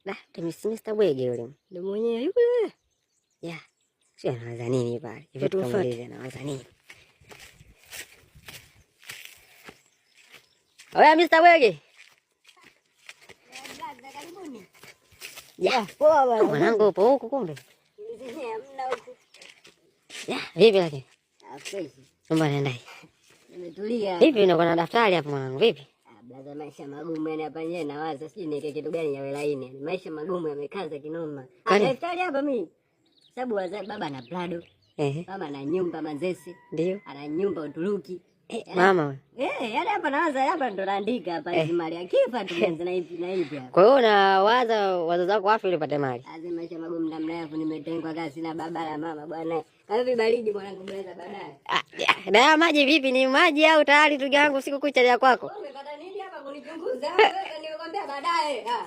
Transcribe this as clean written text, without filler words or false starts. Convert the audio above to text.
Da, Mr. Bwege yule. Ndio mwenyewe yule. Yeah. Sio anawaza nini pale? Hivi tukamuulize anawaza nini? Oya Mr. Bwege. Ya, poa bwana. Mwanangu upo huku kumbe? Ya, vipi lakini? Ah, fresh. Mambo yanaendaje? Nimetulia. Vipi unakuwa na daftari hapo mwanangu, vipi? Ah, brother, maisha magumu yani hapa nje nawaza sijui niweke kitu gani yawe laini. Yani maisha magumu yamekaza kinoma. Ah, daftari hapa mimi. Sababu baba ana Prado. Mama ana nyumba Manzese. Ndio. Ana nyumba Uturuki. Mama we. Yaani hapa nawaza hapa ndo naandika hapa hizi mali. Akifa tu nianze na hivi na hivi hapa. Kwa hiyo unawaza wazazi wako wafe ili upate mali. Aze maisha magumu namna hiyo, nimetengwa kazi na baba na mama bwana. Kama hivi baridi mwanangu brother baadaye. Ah, ya, na maji vipi, ni maji au tayari ndugu yangu siku kucha ya kwako? Wewe umepata nini hapa kunichunguza? Wewe nimekwambia baadaye. Ah.